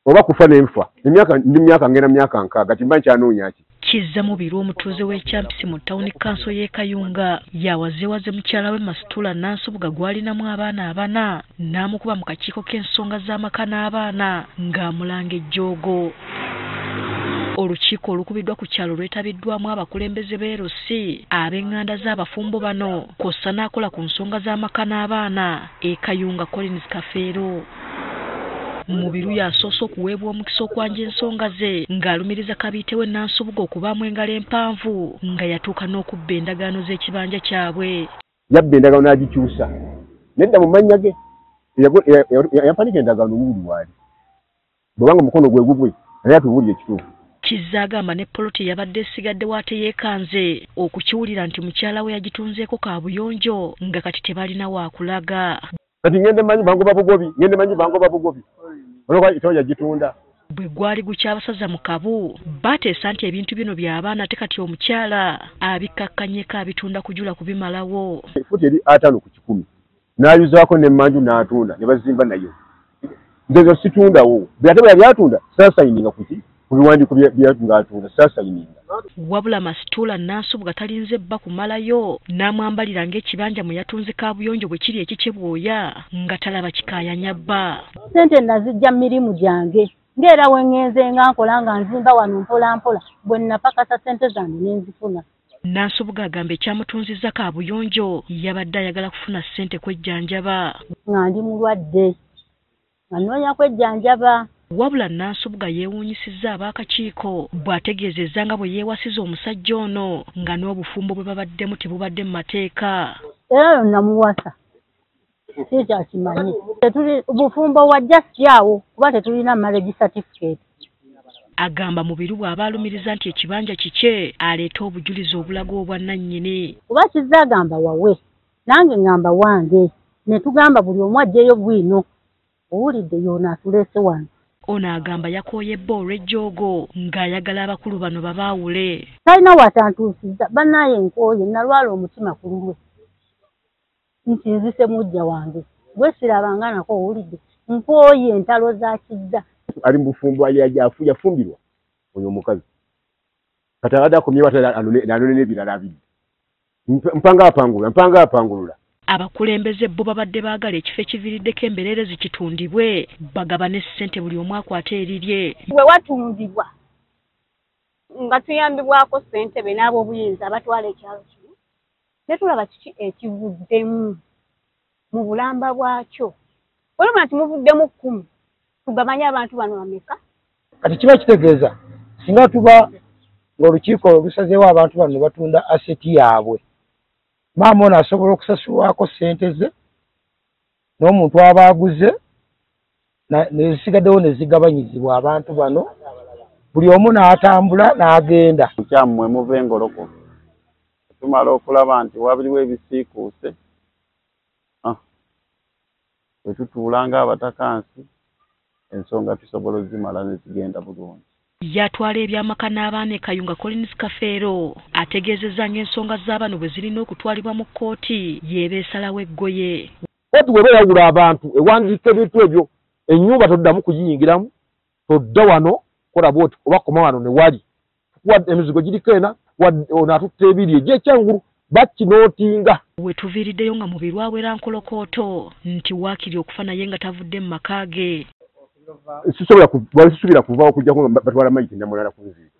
Oba kufa n'enfa, emyaka ndi myaka ngenda myaka 6 timba nkyanoonya ki. Kizza Mubiru omutuuze w'e Kyampisi mu ttawuni kkanso y'e Kayunga yawazeewaze mukyala we Masitula Nansubuga gw'alinamu abaana abana n'amukuba mu kakiiko k'ensonga z'amaka n'abaana ng'amulanga ejjoogo. Olukiiko olukubiddwa ku kyalo lwetabiddwamu abakulembeze b'e Rusi ab'enganda z'abafumbo bano kw'ossa n'akola ku nsonga z'amaka n'abaana e Kayunga Collins Kafeero. Mubiru yasoose okuweebwa omukisa okwanja ensonga ze ng'alumiriza kabiite we Nansubuga okubaamu engalo empanvu nga yatuuka n'okubba endagaano z'ekibanja kyabwe. Yabba endagaano n'agikyusa nedda mu mannya ge, yampanika endagaano wuuli waali bw'obanga omukono gwe gugwe naye atubuulire ekituufu. Kizza agamba ne poloti yabadde esigaddewo ate yeekanze okukiwulira nti mukyala we yagitunzeeko kaabuyonjo nga kati tebalina waakulaga. Kati ngende manyi bangoba bugobi, ngende manyi bangoba bugobi. Olwokuba ito yagitunda. Bwe gwali gukyabasaza mu kabu, bateesa nti ebintu bino by'abaana ate kati omukyala abikkakkanyeko abitunda kujula kubimalawo. Futi eri 50 ku 100 n'ayuzaako n'emmanju n'atunda ne bazimba nayo. Nze nzo situndawo. Bwe ate bwe yali atunda saasayininga ku ki? Ku biwandiiko bye ng'atunda saasayininga. Wabula Masitula Nansubuga talinze bba kumalayo n'amwambalira ng'ekibanja mwe yatunze kaabuyonjo bwe kiri ekikye bwoya nga talaba kikaayanya bba. Ssente nazijja mu mirimu gyange ng'era we ŋŋenze nga nkola nga nzimba wano mpola mpola bwe nnapakasa ssente zange ne nzifuna. Nansubuga agamba ekyamutunzizza kaabuyonjo yabadde ayagala kufuna ssente kwejjanjaba. Nga ndi mulwadde nga nnoonya kwejjanjaba. Wabula Nansubuga yeewuunyisizza ab'akakiiko bw'ategeezezza nga bwe yeewasiza omusajja ono nga n'obufumbo bwe babaddemu tebubadde mu mateeka. Era yo namuwasa sikyakimanyi tetuli bufumbo wajja si awo kuba tetulina marriage certificate. Agamba Mubiru bw'aba alumiriza nti ekibanja kikye aleete obujulizi obulaga obwannannyini. Kuba Kizza agamba wawe nange ngamba wange ne tugamba buli omu aggyeyo bwino owulidde y'ono atuleese wano. Ono agamba yakooye bba olw'ejjoogo ng'ayagala abakulu bano babaawule. Talina w'atantuusizza bannaaye nkooye nalwala omutima ku lulwe nti nzise muggya wange gwe sirabanga nako owulidde nkooye entalo za Kizza. Ali mu bufumbo yafumbirwa oyo omukazi kati abadde akomyewo ate anone n'ebirala abiri mpanga apangulula mpanga apangulula. Abakulembeze bo babadde baagala ekifo ekiviiriddeko emberere zikitundibwe bagabane ssente buli omu akwate erirye. Bwe watundibwa nga tuyambibwako ssentebe n'ab'obuyinza abatwala ekyalo kino ne tulaba kiki ekivuddemu mu bulamba bwakyo. Olaba nti muvuddemu 10 tugabanye abantu bano bameka. Kati kiba kitegeeza singa tuba ng'olukiiko lusazeewo abantu bano ne batunda aseti yaabwe, maama ono asobola okusasulwako ssente ze n'omuntu aba aguze nezisigaddewo ne zigabanyizibwa abantu bano buli omu n'atambula n'agenda. Kyammwe muva engoloko tumala okulaba nti wabiriwo ebisiikuuse bwe tutuula ng'abatakansi ensonga tusobola ozimala ne zigenda bulungi. Yatwala ebyamaka n'abaana e Kayunga Collins Kafeero ategeezezza ng'ensonga z'abano bwe zirina okutwalibwa mu kkooti y'eba esalawo eggoye. Kkooti bw'eba eyawula abantu ewandiika ebintu ebyo ennyumba toddamu kugiyingiramu todda wano kola bw'oti oba koma wano ne wali emizigo giriko ena ono atutte ebiri egy'ekyangulu bakinootinga. We tuviiriddeyo nga Mubiru awera nkolokooto nti waakiri okufa naye nga tavudde mu maka ge. Sisobola sisuubira kuvaawo okuggyako nga batwala mayiti namulala ku nziika.